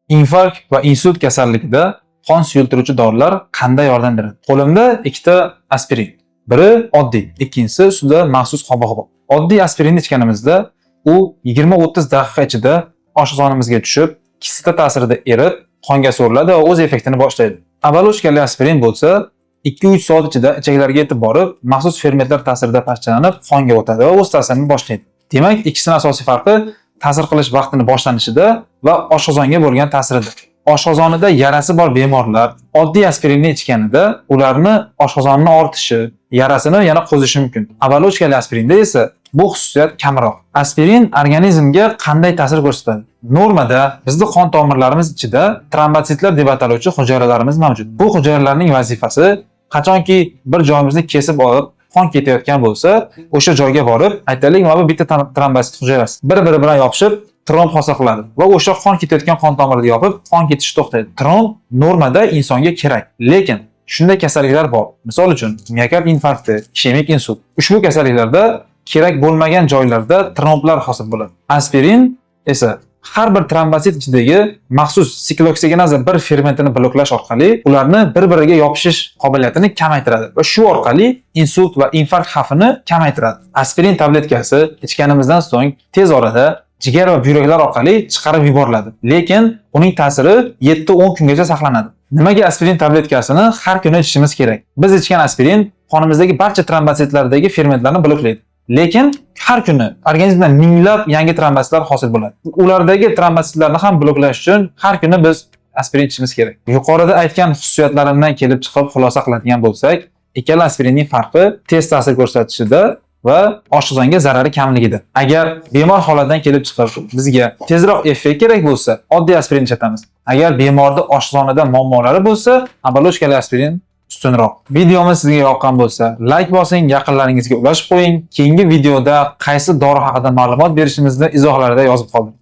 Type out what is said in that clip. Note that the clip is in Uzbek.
Infarkt va insult kasalligida qon suyultiruvchi dorilar qanday yordam beradi? Qo'limda ikkita aspirin. Biri oddiy, ikkinchisi ustida maxsus qobig'i bor. Oddiy aspirinni ichganimizda u 20-30 daqiqa ichida oshqozonimizga tushib, kislota ta'sirida erib, qonga so'riladi va o'z effektini boshlaydi. Оболочка li aspirin bo'lsa, 2-3 soat ichida ichaklarga yetib borib, maxsus fermentlar ta'sirida parchalanib, qonga o'tadi va o'z ta'sirini boshlaydi. Demak, ikkisining asosiy farqi ta'sir qilish vaqtini boshlanishida va oshqozonga bo'lgan ta'sirida. Oshqozonida yarasi bor bemorlar oddiy aspirinni ichganida ularni oshqozonini ortishi, yarasini yana qo'zishi mumkin. Оболочка li aspirinda esa bu xususiyat kamroq. Aspirin organizmga qanday ta'sir ko'rsatadi? Normada bizni qon tomirlarimiz ichida trombotsitlar deb ataluvchi hujayralarimiz mavjud. Bu hujayralarning vazifasi, qachonki bir joyimizni kesib olib qon ketayotgan bo'lsa, o'sha joyga borib, aytaylik, mana bu bitta trombotsit hujayrasi bir-biri bilan yopishib, tromb hosil qiladi va o'sha qon ketayotgan qon tomirini yopib, qon ketishi to'xtaydi. Tromb normada insonga kerak, lekin shunday kasalliklar bor. Misol uchun, miokard infarkti, ishemik insult. Ushbu kasalliklarda kerak bo'lmagan joylarda tromblar hosil bo'ladi. Aspirin esa har bir trombotsit ichidagi maxsus siklooksigenaza 1 fermentini bloklash orqali ularni bir-biriga yopishish qobiliyatini kamaytiradi va shu orqali insult va infarkt xavfini kamaytiradi. Aspirin tabletkasi ichganimizdan so'ng tez orada jigar va buyraklar orqali chiqarib yuboriladi. Lekin uning ta'siri 7-10 kungacha saqlanadi. Nimaga aspirin tabletkasini har kuni ichishimiz kerak? Biz ichgan aspirin qonimizdagi barcha trombotsitlardagi fermentlarni bloklaydi. Lekin har kuni organizmda minglab yangi trombotsitlar hosil bo'ladi. Ulardagi trombotsitlarni ham bloklash uchun har kuni biz aspirin ichishimiz kerak. Yuqorida aytgan xususiyatlarimdan kelib chiqib xulosa qiladigan bo'lsak, ikkala aspirinning farqi tez ta'sir ko'rsatishida va oshqozonga zarari kamligida. Agar bemor holatidan kelib chiqib bizga tezroq effekt kerak bo'lsa, oddiy aspirin ishlatamiz. Agar bemorda oshqozonida muammolari bo'lsa, оболочка li aspirin ustunroq. Videomiz sizga yoqqan bo'lsa, layk bosing, yaqinlaringizga ulashib qo'ying. Keyingi videoda qaysi dori haqida ma'lumot berishimizni izohlarda yozib qoldiring.